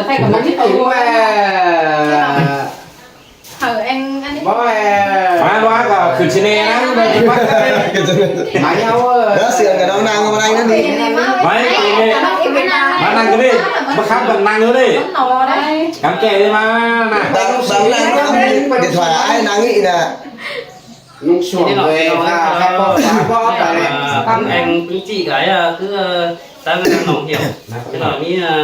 ໃສ່ກັບມັນ ເອົາແວ່ ເອົາແອງອັນນີ້ ບໍ່ແວ່ ມາວ່າກໍຂຶ້ນຊິແນ່ນະ ມາເອົາເອີ ແລ້ວເສືອກັບນ້ອງນາງກໍບໍ່ໄດ້ນັ້ນນີ້ ໄວ້ ມານັ່ງກັນເດ້ ມາຄ້ຳກັນນັ່ງເລີຍເດ້ ນອນໄດ້ ກຳແກ່ເລີຍ ມາ ມາ ດຽວຖ້າອ້າຍນັ່ງນີ້ນະ ນຸ່ງສວມເລີຍ ຖ້າ ຖ້າບໍ່ ຖ້າບໍ່ໄປເລີຍ ແອງປຶ້ງຈີກາຍ ຄື ຕັ້ງແຕ່ໜອງຫ້ຽວ ເປັນໜອງມີ ເອີ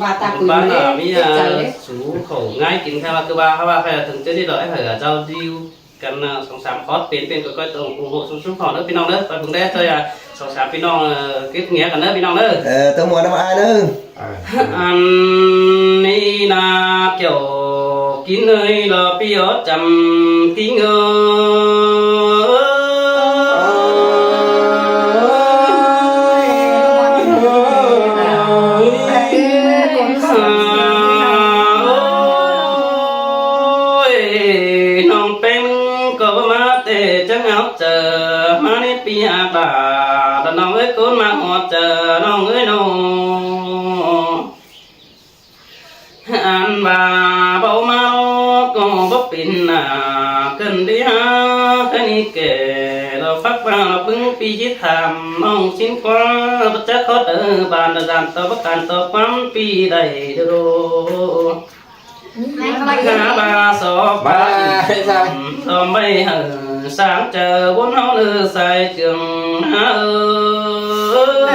ບ້ານຕາປື ບ້ານ ເອີ ມີ ເອີ ເຈັບໃຈເດ້ ສູເຂົ້າງ່າຍກິນ ແຄ່ວ່າ ຄືວ່າ ເຮົາວ່າໃຜເຖິງຈະໄດ້ດອກ ໃຫ້ເຂົາເຈົ້າດີລກັນ ເອີ ສອງສາມຄອດ ເປັນ ເປັນ ກໍ ກໍຕ້ອງຮູ້ ຮູ້ ຮູ້ ຮູ້ ຮູ້ ເນາະ ພີ່ນ້ອງເດີ ໄປເບິ່ງແດ່ ເທື່ອ ສອງສາມພີ່ນ້ອງ ເອີ ເກັບເຫື່ອກັນເດີ ພີ່ນ້ອງເດີ ເອີ ຕ້ອງມ່ວນນຳອ້າຍເດີ. ອັນນີ້ນາແກ້ວກິນເອີຍ ລໍປີອອດຈຳກິງເອີຍ ໂອ້ຍ ນ້ອງແປ້ງກໍມາແຕ່ຈັງເອົາ ເຈີມາໃນປີອາກາດ ນ້ອງເອີຍ ຄົນມາຮອດເຈີ ນ້ອງເອີຍນ້ອງ ອັນວ່າເວົ້າມາກໍບໍ່ເປັນນາ ເກີນໄດ້ຫາ ຄັນນີ້ແກ່ລາວຟັກວ່າລາວເບິ່ງປີຈິດຖາມ ນ້ອງຊິນຄວ້າບໍ່ຈັກຂໍເດີ ບ້ານລະດານຕໍ່ປະການຕໍ່ຄວາມປີໄດ້ເດີ ຫາບາສອບບາ ບາ ຊອມໄວ້ໃຫ້ສາງເຈີ ບົນເຮົາເລີສາຍເຈືອງເອີຍ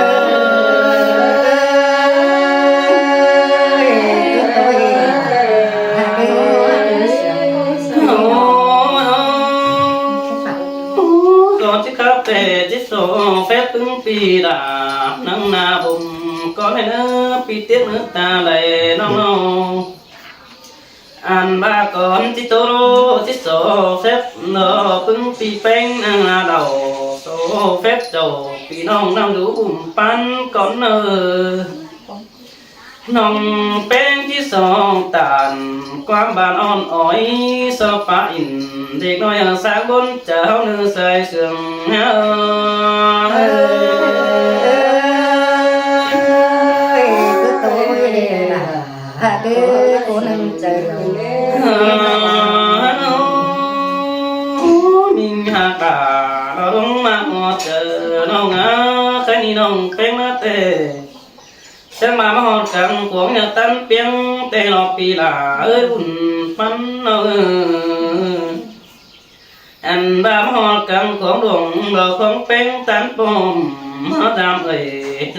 ກໍຊິຂັບແຕ່ຈິດໂສແຟບປຶງປີດາ ນັງໜ້າບຸມກໍໃຫ້ເນີ ປີຕຽກເນີຕາໄຫຼນ້ອງໆ ອັນວ່າກ່ອນຊິໂຕໂລຊິໂສແຟບເນາະ ປຶງປີແປ້ງນາເຫຼົ່າໂສແຟບເຈົ້າ ພີ່ນ້ອງນຳດູບຸມປັນກ່ອນເນີ ນ້ອງແປ້ງທີ່ສອງຕານ ຄວາມບານອ່ອນອອຍຊອບປາອິນ ເດັກນ້ອຍສາງບົນ ຈາເຮົາເນີສາຍເຊື່ອງເອີຍ ຄືໂຕເດລະ ຄືຄົນເຈີ ມິງຫາກາລະລົງມາຮອດເຈີ ນ້ອງອາ ໃຄນີ້ນ້ອງແປ້ງມາແຕ່ ເຊີງມາ ມາຮອດກາງຂວາງ ຢາກຕັນປຽງແຕ່ລອບປີລາເອີຍ ບຸນປັນເອີຍ ອັນວ່າມາຮອດກາງຂວາງ ດວງດອກຂອງແປ້ງຕັນປ້ອມ ເຮົາຕາມເອີຍ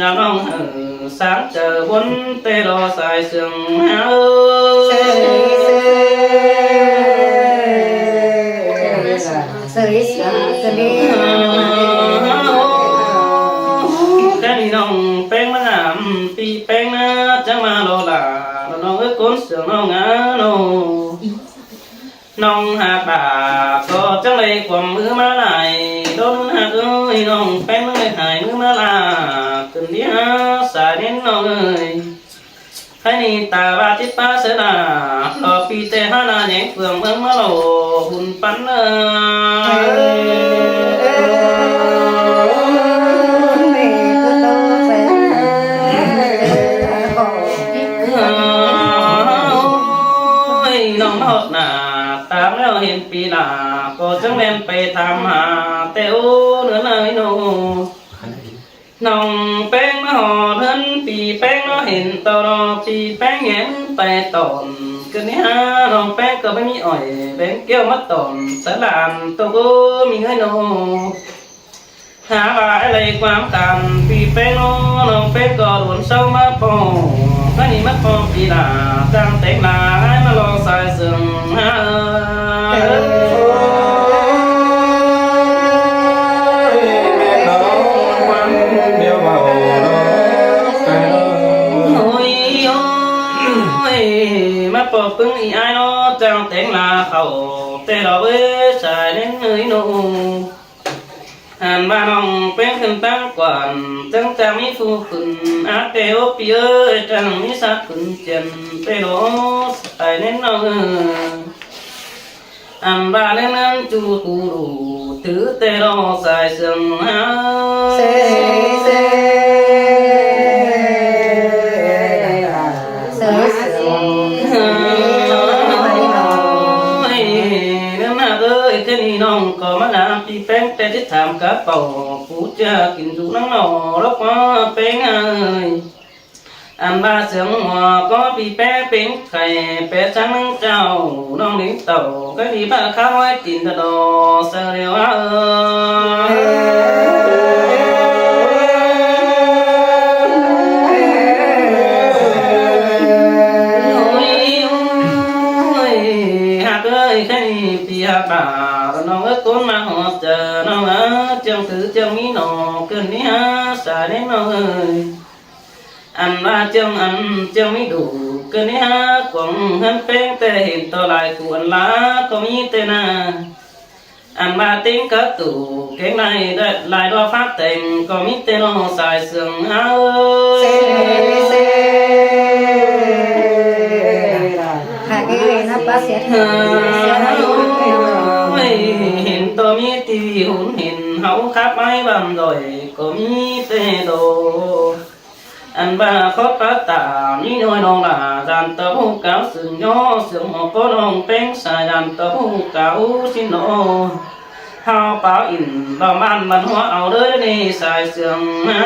ລາວນ້ອງເອີຍ ສາງເຈີວົນແຕ່ລອສາຍເຊື່ອງເອີຍ ເຊີຍ ເຊີຍ ເຊີຍ ເຊີຍ ກະນີ້ນ້ອງແປ້ງມານຳ ປີແປ້ງນາ ຈະມາລໍລາ ນ້ອງເອີຍ ກົນເຊື່ອງນ້ອງອາໂນ ນ້ອງຫາກບາກ ກໍຈັ່ງໄດ້ຄວາມມືມາຫຼາຍ ໂດນຫາກເອີຍ ນ້ອງແປ້ງເອີຍ ຫາຍມືມາຫຼາຍ ຂຶ້ນທີ່ຫາສາຍເນັ້ນນ້ອງເອີຍ ໃຜນີ້ຕາວ່າຈິດປາເສີນາ ລໍປີແຕ່ຫາໜ້າແຍງເຟືອງເມືອງມາລໍບຸນປັນເອີຍ ໂອ້ຍ ນ້ອງມາຮອດໜ້າຕາແລ້ວເຫັນປີໜ້າ ກໍຈຶ່ງແລ່ນໄປຖາມຫາ ແຕ່ໂອ້ ເນີນາຍໂນ ນ້ອງແປ້ງມາຮອດເຮືອນ ປີແປ້ງເນາະ ເຫັນຕໍ່ລໍ ປີແປ້ງແຫງໄປຕອນ ກະນີ້ຫານ້ອງແປ້ງກໍບໍ່ມີອ້ອຍ ແບ່ງແກ້ວມາຕອນ ສະຫຼານໂຕ ມີເງິນໂນ ຫາວ່າໄອ້ໄລ່ຄວາມກັນ ປີແປ້ງເນາະ ນ້ອງແປ້ງກໍລວນເຊົາມາພໍ້ ກະນີ້ມາພໍ້ປີໜ້າ ຈ້າງແຕ່ງລາຍມາລໍສາຍເຊື່ອງຫາ ໂອ້ຍ ໂອ້ຍ ມາພໍ້ປຶງອີອ້າຍເນາະ ຈ້າງແຕ່ງລາເຂົ້າ ແຕ່ລາເອີຍ ສາຍເນັ້ນເອີຍໂນ ອັນວ່ານ້ອງແປ້ງຂຶ້ນຕັ້ງກວນ ຈັ່ງຈະມີຜູ້ຂຶ້ນ ອາເຕໂອປີເອີຍ ຈັ່ງມີສັກຂຶ້ນຈຽນ ເຕໂລສາຍເນັ້ນນ້ອງເອີຍ ອັນວ່າເນີ່ນນັ້ນຈູກູດູ ຖືແຕ່ລໍສາຍເຊື່ອງຫາ ເຊີຍ ເຊີຍ ເຊີຍ ແປ້ງແຕ່ຊິຖາມກະເປົາ ປູເຈືອກິນຢູ່ນັງໜໍ ລອກວ່າແປ້ງເອີຍ ອັນວ່າເຊື່ອງຫົວກໍປີແປ້ງເປັນໄຂ້ ແປສັງເຈົ້າ ນ້ອງລິງເຕົ້າ ກໍດີພາຂ້າໄວ້ຕີນຕະດໍ ເສີແລ້ວເອີຍ ໂອ້ຍ ຮັກເອີຍ ແຄ່ນີ້ ປີຮັກຕາ ນ້ອງເອີຍ ຄົນມາຮອດເຈີ ນ້ອງເອີຍ ຈັ່ງຖືຈັ່ງມີໜໍ ເກີນນີ້ຫາສາຍແນງ ນ້ອງເອີຍ ອັນວ່າຈັ່ງ ອັນຈັ່ງມີດູ ເກີນນີ້ຫາກວາງ ເຮືອນແປ້ງແຕ່ເຫັນຕໍ່ຫຼາຍ ຜູ້ອັນລາກໍມີແຕ່ໜ້າ ອັນວ່າຕິງກະຕູ ເກັ່ງໃນຫຼາຍດອກຟ້າແຕ່ງ ກໍມີແຕ່ນ້ອງສາຍເຊື່ອງ ເອີຍ ເຫັນຕໍ່ມີທີ່ຫຸນເຫັນ ເຮົາຄັບໄມ້ບາງດອຍ ກໍມີແຕ່ດອກ ອັນວ່າຂໍປະຕາມີນ້ອຍນ້ອງຫຼ້າ ຢ້ານຕະຜູ້ກາວເຊື່ອງຍໍ ເຊື່ອງຫົວກໍນ້ອງແປ້ງສາ ຢ້ານຕະຜູ້ກາວຊິນນໍ ເຮົາປາວອິນ ເວົ້າບ້ານມັນຫົວເອົາເດີນີ້ ສາຍເຊື່ອງ ເອີ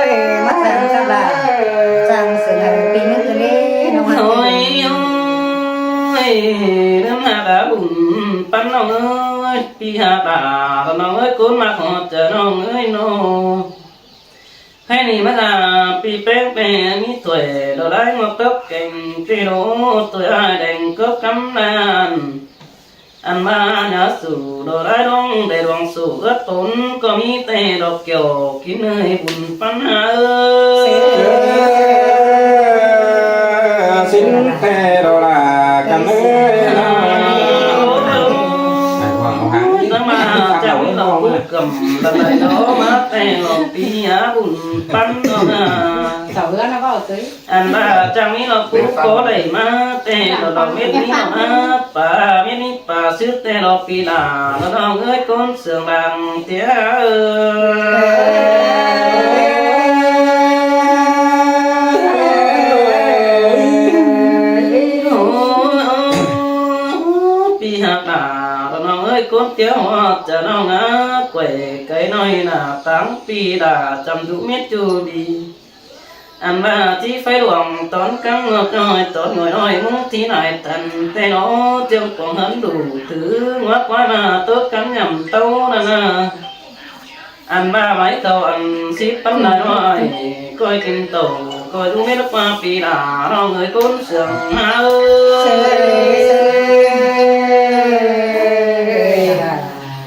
ຍ ມາສ້າງສະບາ ສ້າງເຊິ່ງໃຫ້ປີນີ້ຄືນີ້ນ້ອງ ໂອ້ຍ ໂອ້ຍ ເລີ່ມຫາກາບຸນປັນນ້ອງເອີຍ ປີຫາກຕາ ນ້ອງເອີຍ ຄົນມາຮອດຈະນ້ອງເອີຍນ້ອງ ໃຫ້ນີ້ມາລາ ປີແປ້ງແປ້ງມີຖ້ວຍ ດອກໄດ້ໝວກຕົກແກ່ງ ເປໂລ ຕົວອ້າຍແດງກໍກຳນານ ອັນມາຫາສູ່ ດອກໄດ້ດອງ ໄດ້ດວງສູ່ເອື້ອຕົນ ກໍມີແຕ່ດອກແກ້ວ ກິນເອີຍບຸນປັນຫາເອີຍ ເອີ ສິນແທ້ດອກຫຼ້າກັນເອີຍ ສະມາຈັງເຮົາກຳລັງໄດ້ດອກມາແຕ່ງອອກປີຫາບຸນປັນເນາະນາ ເສົາເຮືອນນະເວົ້າເຕີຍ ອັນວ່າຈັ່ງມີດອກປູກໍໄດ້ມາແຕ່ດອກເມັດນີ້ເນາະນາ ປາເມັດນີ້ປາຊຶກແຕ່ດອກປີຫຼ້າ ນ້ອງເອີຍ ຄົນເຊື່ອງບາງເຕຍ ປີຫາກຕາ ນ້ອງເອີຍ ຄົນຕຽວຮອດຈະນ້ອງນາ ກ້ວຍໄກ່ນ້ອຍໜ້າຕັງປີຫຼ້າ ຈຳດຸເມັດຈູດີ ອັນວ່າທີ່ໄຟຫຼວງຕອນກາງງອດນ້ອຍ ຕອນງອຍນ້ອຍມຸງທີ່ນາຍຕັນ ແຕ່ນ້ອງຈຽວກອງເຮືອນດູ ຖືງວດຄວາຍມາໂຕກັນຍຳເຕົ້ານັ້ນນາ ອັນວ່າໄມ້ເຕົາອັນສິບປັນນາຍນ້ອຍ ກ້ອຍກິນໂຕ ກ້ອຍດູເມັດກວ່າປີຫຼ້າ ນ້ອງເອີຍ ຄົນເຊື່ອງຫາເອີຍ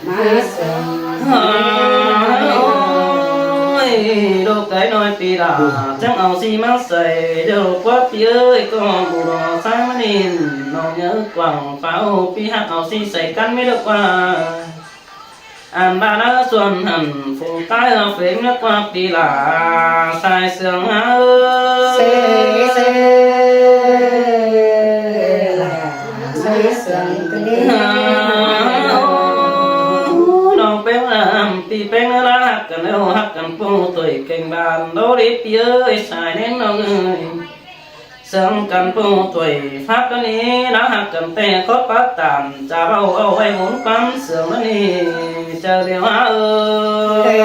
ມາເຊື່ອງຫາເອີຍ ໂອ້ຍ ດອກໄກ່ນ້ອຍປີຫຼ້າ ຈັ່ງເອົາສີມາໃສ່ ດອກກວ່າປີເອີຍ ກໍບໍ່ດອກສາຍມະນິນ ນ້ອງເອີຍ ກວ້າງຟ້າວ ປີຮັກເອົາສີໃສ່ກັນເມັດກວ່າ ອັນບ້ານນາສວນຫັ້ນ ຝູງໃຕ້ເຮົາເຟັງນະກວ່າປີຫຼ້າ ສາຍເຊື່ອງຫາເອີຍ ສາຍເຊື່ອງກະດີ ນ້ອງແປ້ງນາ ປີແປ້ງນາ ຮັກກັນແລ້ວ ຮັກກັນປູໂຕຍແກ່ງບ້ານ ໂດດີປີເອີຍ ສາຍແນງນ້ອງເອີຍ ເຊື່ອງກັນປູໂຕຍ ພາກດຽວນີ້ລາວຮັກກັນແຕ່ຂໍປະຕານ ຈະເວົ້າເອົາໄວ້ໝູນຄວາມເຊື່ອງມານີ້ ເຈົ້າດຽວຫາເອີຍ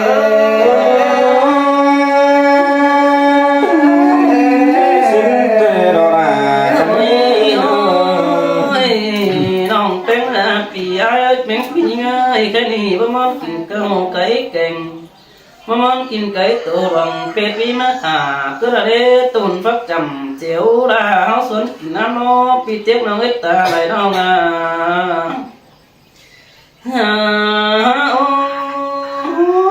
ສິນແທ້ດອກຫຼ້າກັນນີ້ ໂອ້ຍ ນ້ອງແປ້ງນາ ປີອ້າຍແມ່ງຜູ້ຍິງເອີຍ ແຄ່ນີ້ບໍ່ມ່ອນກິນເຂົ້າໄກ່ແກງ ມາມ່ອນກິນໄກ່ໂຕດອງ ເປັດມີມາຂາ ຄືລະເດໂຕນຟັກຈຳ ເຈວລາເຮົາສວນກິນນ້ຳນອກ ປີເຈັກນ້ອງເອີຍ ຕາໄຫຼນ້ອງອາ ໂອ້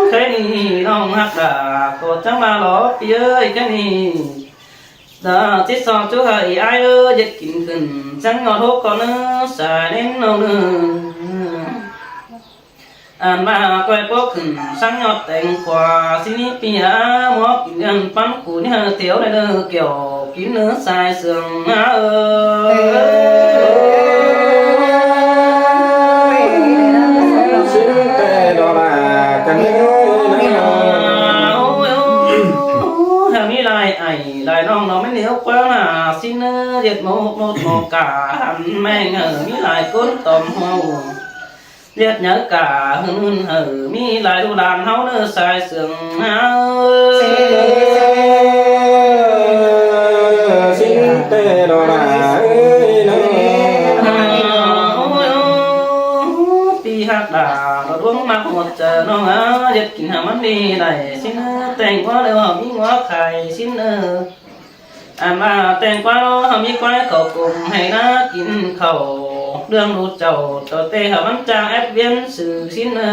ແຄ່ນີ້ນ້ອງຮັກຫຼ້າ ກໍຈັ່ງມາຫຼໍ ປີເອີຍ ແຄ່ນີ້ ດາຊິຊອກຈຸໃຫ້ອ້າຍເອີຍ ເຮັດກິນຂຶ້ນ ຈັ່ງຍອດໂຮກກໍເນີ ສາຍເນັ້ນນ້ອງເນີ ອັນມາກ້ອຍໂປກຂຶ້ນ ສັງຍອດແຕງກວາ ຊິມີປີອາ ໝໍກິນເງິນປັນຄູນເຮີ ແຖວໃນເດີ ແກ້ວກິນເນີ ສາຍເຊື່ອງຫາເອີຍ ຊິແຕ່ດອກຫຼ້າກັນເດີ ໂອ້ຍ ໂອ້ຍ ມີຫຼາຍອ້າຍຫຼາຍນ້ອງ ນ້ອງແມ່ນເໜີກວ່າໜ້າ ຊິນເນີ ເຮັດໝົກໂນດໝົກກາ ຫັນແມ່ງເອີ ມີຫຼາຍຄົນຕອມເຮົາ ວຽດເໜີກາຫຶ່ນເຫີ ມີຫຼາຍລູກຫຼານເຮົາເນີ ຊາຍເຊື່ອງເຮົາ ເຊ ເຊ ຊິນເຕໂດລາເອີຍເນີ ໂອ້ຍ ໂອ້ຍ ປີຮັກດາ ດອກດວງມັກຫົວໃຈນ້ອງເອີຍ ເຮັດກິນໃຫ້ມັນດີໄດ້ ຊິນເອີ ແຕ່ງງົວແລ້ວເຮົາມີງົວຂາຍ ຊິນເອີ ອັນວ່າແຕງກວາເນາະ ເຮົາມີຄວາຍເຂົ້າກົງໃຫ້ນາກິນເຂົ້າ ເລື່ອງລູກເຈົ້າ ເຈົ້າແຕ່ເຮົາມັນຈ້າງແອັດວຽນຊື່ຊິນເອີ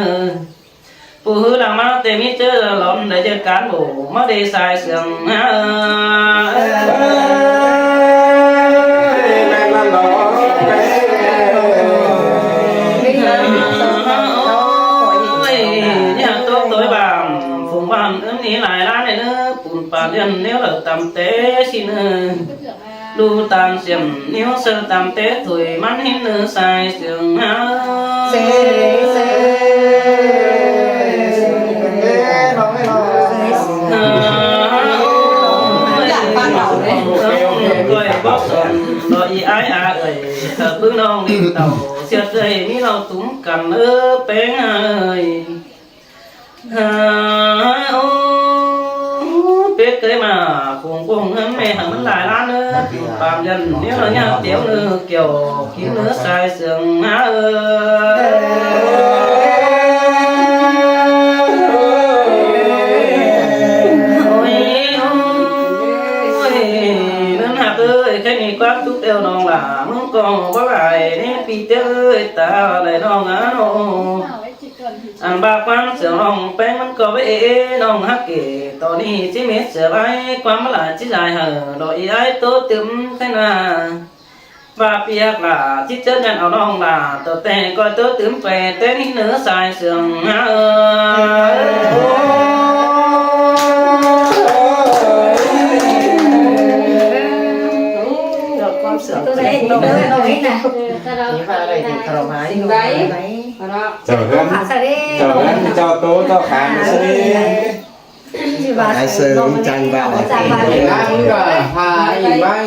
ຜູ້ຮືຫຼັງມາແຕ່ມີເຈີຫຼອມ ໄດ້ຈັດການໂບ ມາເດຊາຍເຊື່ອງເອີ ເອີຍ ແມ່ນນັ້ນດອກ ໂອ້ຍ ນີ້ຫາຕົວໂຕຍບ້ານ ຝູງບ້ານເອີ້ນນີ້ຫຼາຍລ້ານເດີ ປູນປານເລື່ອນແນວເລີຕຳແຕ່ຊິນເອີ ດູຕາມສຽມນິ້ວເສີຕຳແຕ່ຖົຍມັນເຫັນເນີຊາຍເຊື່ອງເອີ ເຊ ເຊ ເອີ ໂອ້ຍ ຂ້ອຍບໍ່ສົນດອກອີອ້າຍອາເອີຍ ຖ້າເບິ່ງນ້ອງຫຼິ້ນເຕົາ ສຽດເອີຍ ມີເຫຼົ້າຕຸ້ມກັນເອີ ແປ້ງເອີຍ ເອີ ໂອ້ ເປັດເຄີຍມາຄົງຄົງເຮືອນແມ່ ໃຫ້ມັນຫຼາຍລ້ານເດີ ປານຢັນແນວລະຍະຕຽວເນີ ກ່ຽວກິນເນີຊາຍເຊື່ອງເອີ ໂອ້ຍ ໂອ້ຍ ເນີນຮັກເອີຍ ໃຄ່ມີຄວາມສຸກແລ້ວນ້ອງຫຼ້າ ມຶງກໍບໍ່ຫຼາຍໃນປີເຕີເອີຍ ຕາໄດ້ນ້ອງອາໂນ ອັນບາກວາງເສືອຮ້ອງແປ້ງມັນກໍໄວ້ເອ ນ້ອງຮັກເກ ຕອນນີ້ຊິເມັດເສືອໄວ້ ຄວາມມາຫຼາຍຊິຫຼາຍເຫີ ດອກອີອ້າຍໂຕຕຶມໄທນາ ວ່າປຽກຫຼ້າ ຊິເຈີກັນເອົານ້ອງຫຼ້າ ໂຕແຕ່ກໍໂຕຕຶມໄປ ແຕ່ນີ້ເນີຊາຍເຊື່ອງເອີ ຄວາມເຊື່ອງ ໂຕໃດ ໂຕໃດ ໂຕໃດນະ ນີ້ວ່າໄດ້ດີຄາລະມາຍ ເຈົ້າເຮືອນ ເຈົ້າເຮືອນ ເຈົ້າໂຕ ເຈົ້າຂາງ ເຊີນ ຊິວ່າ ອ້າຍເສີງຈັງບ່າວ ຈັ່ງບ່າວ ນາງກໍພາອີກບ້າງ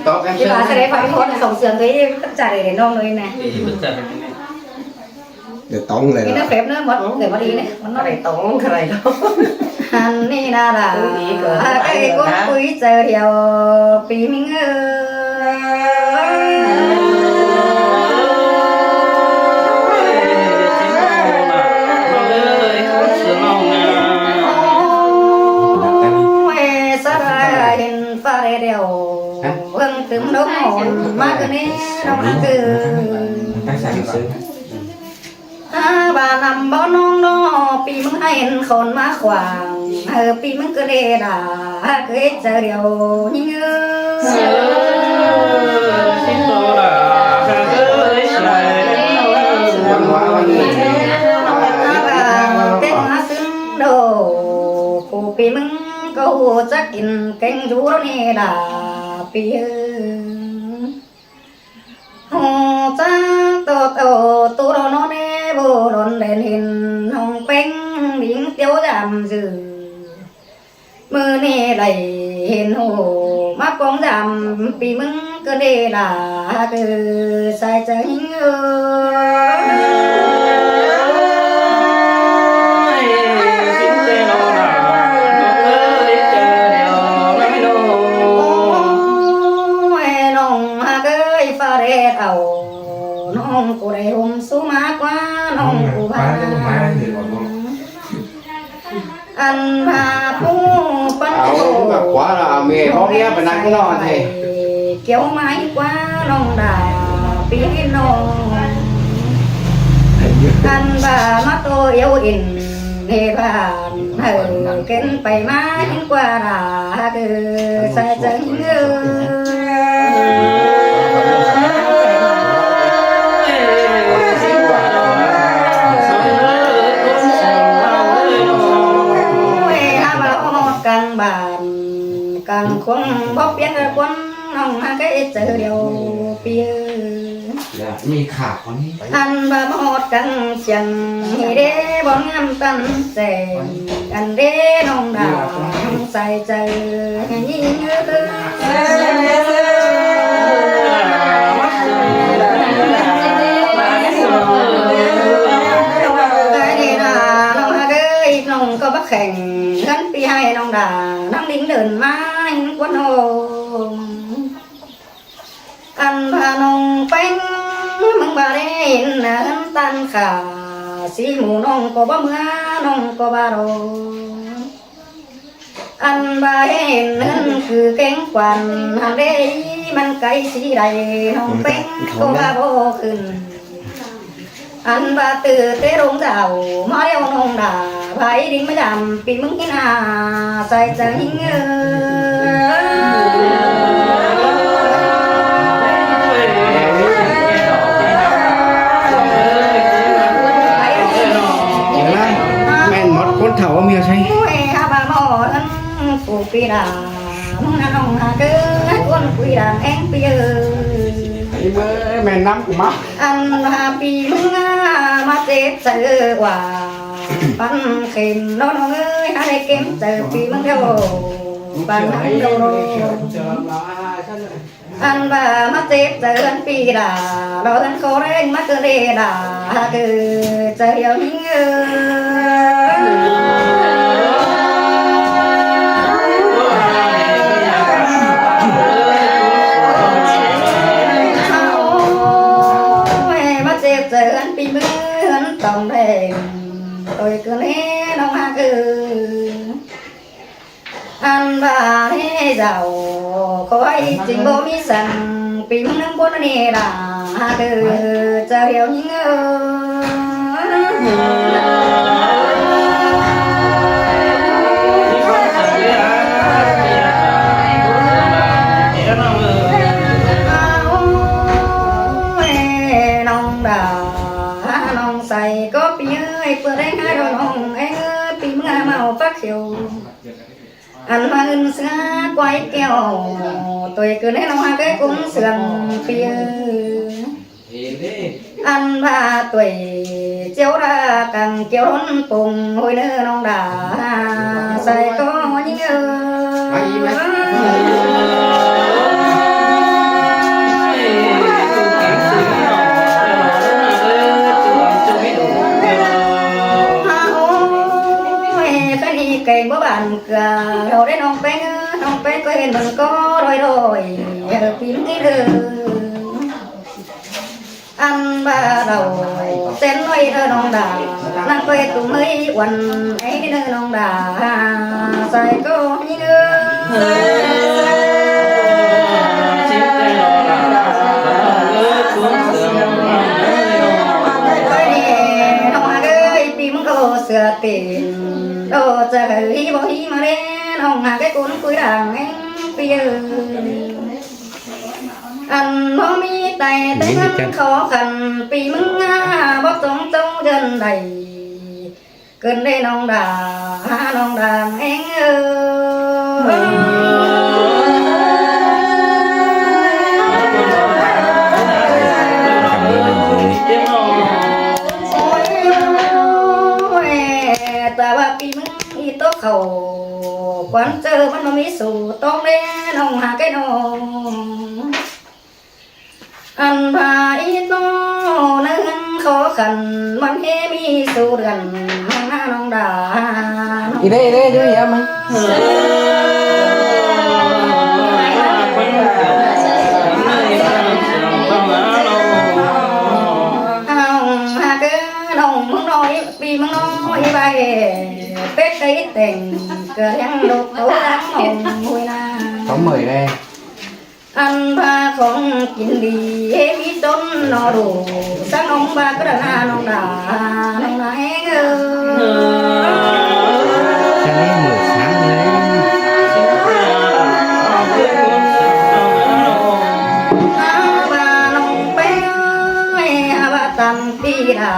ຕອບ ຊິວ່າ ສະເດັດພະພິຄົນສົ່ງເສີມໂດຍ ຈັກໄດ້ນ້ອງໂດຍນະ ດຽວຕ້ອງເລີຍ ມີແຕ່ເປັບເນີ ໝົດເລີຍ ບໍ່ດີເລີຍ ມັນ ກະໄດ້ຕ້ອງ ກະໄດ້ຕ້ອງ ອັນນີ້ນະລະ ກະໄດ້ກົນປຸຍເຈີດຽວ ປີມິງເອີຍ ສະດາຍເຫັນຟ້າແດດດຽວ ເບິ່ງຕື່ມດົກອ່ອນ ມາຄືແນ່ນ້ອງນາງຄື ອາ ບ້ານນຳບໍ່ນ້ອງເນາະ ປີມຶງໃຫ້ເຫັນຄົນມາຂວາງ ເອີ ປີມຶງກໍເດດາ ເກີດເຈີດຽວຍິງເອີຍ ເປັນມາຊຶນໂດ ຜູ້ປີມຶງກໍຮູ້ຈັກກິນເກັ່ງຢູ່ດອກນີ້ດາ ປີເອີຍ ຮູ້ຈັກໂຕເຕົາຕູໂຕເນາະແນ່ ບໍ່ດົນແລນເຫັນນ້ອງເປັງ ຍິງຕຽວຢາມຊື່ ມື້ນີ້ໄດ້ເຫັນຮູ້ ມາປ້ອງຢາມ ປີມຶງກໍເດລາ ຄືສາຍໃຈຍິງເອີຍ ໂອ້ຍ ນ້ອງຮັກເອີຍ ຟ້າແດດເອົາ ນ້ອງຜູ້ໃດຫົ່ມສູງມາກວ່າ ນ້ອງຜູ້ພາ ອັນພາຜູ້ປັນ ເອົາ ໂຕ ມັນກໍກວ່າລະ ເອົາແມ່ພໍ່ເມຍໄປນັ່ງນອນແທ້ ກ່ຽວໄມ້ກວ່ານ້ອງດາ ພີ່ນ້ອງ ອັນວ່າມາໂຕອຽວອິນ ເຮັດບ້ານ ເອີ ເກັນໄປມາເຫັນກວ່າລະ ຄືສາຍໃຈເອີຍ ໂອ້ຍ ຫາວ່າຮອດກາງບ້ານ ກາງຄົງບໍ່ປ່ຽນກັບຄົນ ນ້ອງຫາກະເຮັດໃຈດຽວ ພີ່ເອີຍ. ມີຂາຄົນນີ້ ອັນວ່າມາຮອດກັງຊຽງ ນີ້ເດ້ບ່ອນງາມຕັນແສງ ອັນເດ້ນ້ອງດາ ນ້ອງໃສ່ໃຈຍິງເອີຍ ໃຈເດ້ນານ້ອງຮັກເອີຍ ນ້ອງກໍບໍ່ແຂງ ເຮືອນປີໃຫ້ນ້ອງດາ ນາງລິງເດີນມາໃຫ້ຄວນໂຮມ ອັນພານ້ອງແປ້ງ ມຶງບໍ່ໄດ້ເຫັນເຮືອນຕັນຂາ ສີໝູນ້ອງກໍບໍ່ເມືອ ນ້ອງກໍບໍ່ລໍ ອັນວ່າເຫັນເຮືອນຄືແກງຂວັນ ຫັ້ນເດ້ ມັນໄກຊິໄດ້ ນ້ອງແປ້ງກໍວ່າບໍ່ຂຶ້ນ ອັນວ່າຕື່ເຕໂລງດາວ ມາແລ້ວນ້ອງດາ ພາອີດິງມາຢາມ ປີມຶງເຫັນອາ ໃສ່ໃຈຍິງເອີຍ ແມ່ນໝົດຄົນເຖົ້າເອົາເມຍໃຊ້ ໂອ້ຍ ຫາວ່າໝໍນັ້ນ ປູປີດາ ມຶງນະນ້ອງຫາເກີດ ຄົນຄຸຍດາງແອງປີເອີຍ ອີເມີແມ່ນນຳກູມາ ອັນຫາປີມຶງມາເຈັບໃຈວ່າ ປັນເຂັມນ້ອງເອີຍ ຫາໄດ້ເກັມໃຈປີມຶງດຽວ ປັນທັງໂດ ອັນວ່າມາເຈັບໃຈເຮືອນປີດາ ລອເຮືອນຂໍແຮງມາເກີດເດດາ ຫາເກີດໃຈດຽວນີ້ເອີຍ ໂອ້ຍ ມາເຈັບໃຈເຮືອນປີມື ເຮືອນຕ້ອງແດງ ໂຕຍເກີນເຮນ້ອງຫາເກີດ ອັນວ່າໃຫ້ເຈົ້າ ຂໍໃຫ້ຈິງບໍ່ມີສັງ ປີມະນຳບົນເນດາ ເດີ ເຈົ້າດຽວຍິງເອີຍ ໂອ້ຍ ນ້ອງດາ ນ້ອງໃສກໍປີເອີຍ ເປີດແຮງໃຫ້ນ້ອງເອີຍ ປີເມື່ອເມົາປາກຂຽວ ອັນມາອື່ນເສືອກວາຍແກ້ວ ໂຕຍເກີນໃຫ້ນ້ອງຫາເກີດກຸນເຊື່ອງປີເອີຍ ອັນວ່າໂຕຍຈຽວລາກັງກຽວລົ້ນປົງ ໂຫຍເນີນ້ອງດາ ໃສ່ກໍຍິງເອີຍ ໂອ້ຍ ຄັນອີກໄກ່ບໍ່ບານ ກະເຮົາໄດ້ນ້ອງແປ້ງເອີ ນ້ອງແປ້ງກໍເຫັນມັນກໍລອຍໆ ເອີ ປີນີ້ເດີ ອັນວ່າເຮົາເຕັ້ນນ້ອຍເດີນ້ອງດາ ນາງເຄີຍຕຸ້ມເອີຍ ອວນໄອ້ເດີນ້ອງດາ ໃສ່ກໍຍິງເອີ ນ້ອງຫາເອີຍ ປີມະໂນເສືອເປັນ ໂດຈະເຮີຍບໍ່ຮີຍມາເດ້ ນ້ອງຫາແກ່ກຸນຄຸຍດາງແມ່ງປີເອີຍ ອັນບໍ່ມີໄຕແຕ່ເງິນຂໍຂັນ ປີມຶງຫາບໍ່ຕົງເຈົ້າເດືອນໃດ ເກີນເດ້ນ້ອງດາ ນ້ອງດາແມ່ງເອີຍ ໂອ້ຍ ແຕ່ວ່າປີມຶງ ອີໂຕເຂົ້າ ຄວານເຈີມັນບໍ່ມີສູ່ຕ້ອງເດ້ ນ້ອງຫາແກ່ນ້ອງ ອັນພາອີໂຕເນີນຂໍຂັນ ມັນເຮມີສູ່ເດືອນ ນ້ອງນານ້ອງດາ ອີເດ້ ອີເດ້ ຢູ່ເຮມັນ ນ້ອງຫາແກ່ນ້ອງ ເອີ ນ້ອງ ນ້ອງ ນ້ອງ ນ້ອງ ໜ້ອຍ ປີມັນນ້ອຍໄວ ເປັດໄດ້ແຕ່ງ ເກີດຍັງລູກໂຕທັງນ້ອງ ໂອ້ຍນາ ເຂົາເມື່ອຍເດ້ ອັນພາຂອງກິນດີ ເຮມີຕົ້ນໜໍ່ດູ ສັງອົງບາກະດານາ ນ້ອງດາ ນ້ອງນາແຮງເອີຍ ອັນນີ້ເໝີດສັງເລີຍ ອາບານ້ອງແປ້ງເອີຍ ອາບາຕຳປີດາ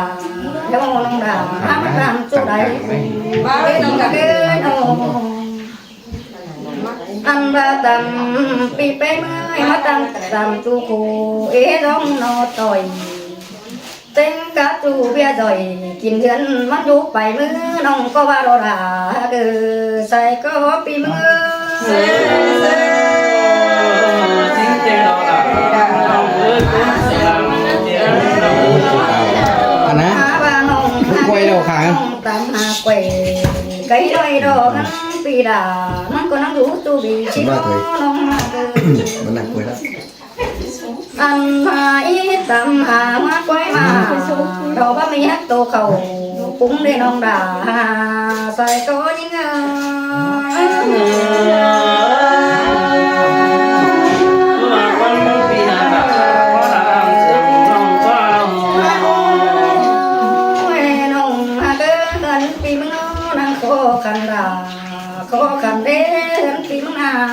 ໂຍນ້ອງດາ ອາບາຕຳຈຸໄດ ເອີ ນ້ອງດາເອີຍ ໂນ ອັນວ່າຕຳປີແປ້ງເມື່ອຍ ມາຕຳຕຳຕູໂຄເອດອງນອຕ່ອຍ ເຕັງກະຕູເບຍຈ່ອຍ ກິນເດືອນມັນຢູ່ໄປມື້ ນ້ອງກໍວ່າລໍລາເດີ ໃສ່ກໍປີເມື່ອຍ ອັນນະ ຫາວ່ານ້ອງ ລູກກ້ອຍເດ້ອຂາຍ ຕາມຫາແກວ ໄກ່ນ້ອຍດອກຫັ້ນປີດາ ມັນກໍນັ່ງດູຕູບີຊິນ້ອງມາເດີ ມັນນັ່ງກ້ອຍແລ້ວ ອັນຫາອີຕຳຫາມາກ້ອຍມາ ດອກວ່າມີຮັກໂຕເຂົາປຸງເດ້ນ້ອງດາ ໃສ່ກໍຍິງເອີຍ ໂອ້ຍ ນ້ອງຫາເດີ ເຮືອນປີເມືອງນາງຂໍຂັນດາ ຂໍຂັນເດ້ເຮືອນປີເມືອງນາງ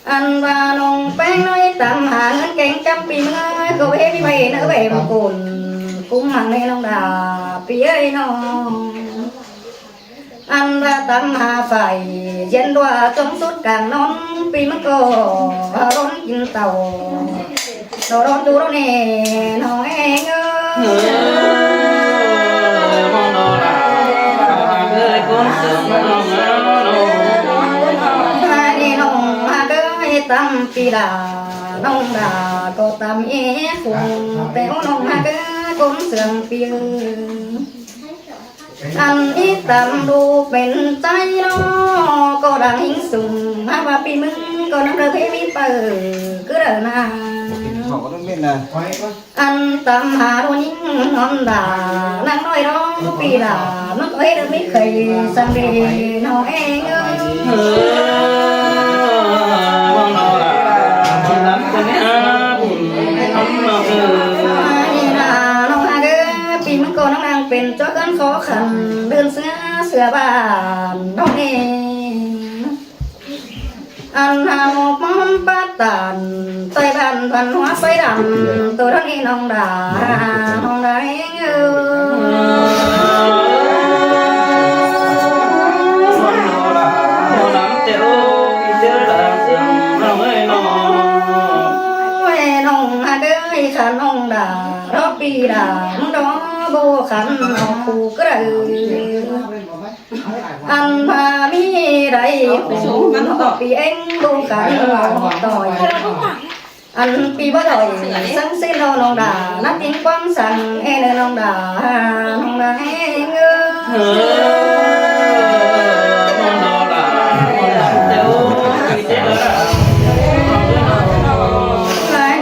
ອັນວ່ານ້ອງແປ້ງນ້ອຍຕຳຫາເງິນແກງຈຳປີເມືອງ ກໍເວມີໄວ້ເນເວມກຸນ ກຸມຫັ້ນເນນ້ອງດາ ປີເອີຍນ້ອງ ອັນວ່າຕຳຫາໄຟ ເຢັນດ້ວຍຈົງສຸດກາງນອນ ປີມັນກໍຮ້ອນກິນເຕົາ ດອກຮ້ອນດູໂລເນ ນ້ອງເອງເອີຍ ເອີ ມອງນອລາ ເອີຍ ຄົນເສີມນ້ອງເອີຍ ນ້ອງເອີຍ ອັນນີ້ນ້ອງຫາກເອີຍ ຕຳປີດາ ນ້ອງດາກໍຕຳເອຄຸງ ແຕ່ນ້ອງຫາກເອີຍ ຄົນເສີມປີເອີຍ ອັນນີ້ຕຳດູເປັນໃຈເນາະ ກໍດັງຫິງສູງ ຫາກວ່າປີມຶງກໍນຳເດີເພມີເປີຄືເດີນາ ເຂົາກໍຕ້ອງເປັນນະ ອັນຕຳຫາໂດຍິງນອນດາ ນາງນ້ອຍຮ້ອງປີດາ ມັນກໍເຮັດໃຫ້ເຄີຍສັງເດນ້ອງເອງເອີຍ ເອີ ນ້ອງລາ ນ້ອງລາ ນ້ອງເອີຍ ນີ້ນາ ນ້ອງຫາກເອີຍ ປີມັນກໍນາງນາງເປັນ ເຈົ້າເຮືອນຂໍຂັນ ເດີນເສືອ ເສືອບ້ານນ້ອງເອງ ອັນຫາວມອມປາຕານ ໃຕ້ບ້ານພັນຫົວໄຟດຳ ໂຕເທົ່ານີ້ນ້ອງດາ ນ້ອງດາເອງເອີຍ ໂອ້ຍ ນ້ອງຫາກເອີຍ ຂ້ານ້ອງດາ ດອກປີດາ ມຶງດອກບໍ່ຂັນ ອອກຄູ່ກະເດີ ອັນພາມີໄດ້ ໂອ້ ປີເອງບໍ່ຂັນ ອອກຕໍ່ຍ ອັນປີບໍ່ໄດ້ ສັງສິນເນາະນ້ອງດາ ນັບຕິງຄວາມສັງເອເນີນ້ອງດາ ນ້ອງດາເອງເອີຍ ເອີ ນ້ອງດາ ນ້ອງດາ ເ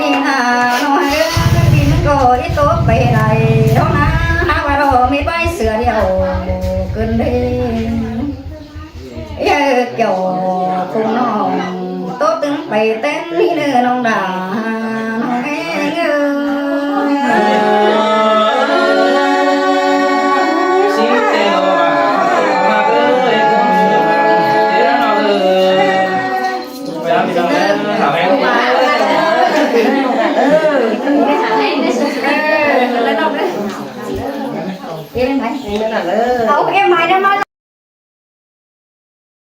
ອີ ໜ້ານ້ອຍເອີຍ ປີມັນກໍໄດ້ຕົກໄປໄດ້ດອກນາ ຫາວ່າດອກເມັດໄວ້ເສືອດຽວ ເກີນເດ້ ເອີ ເຈົ້າຄົງນ້ອງ ໂຕຕຶງໄປແຕ່ນນີ້ເດີນ້ອງດາ ນ້ອງເອງເອີຍ ເອົາເອັມໄມ້ໄດ້ມາ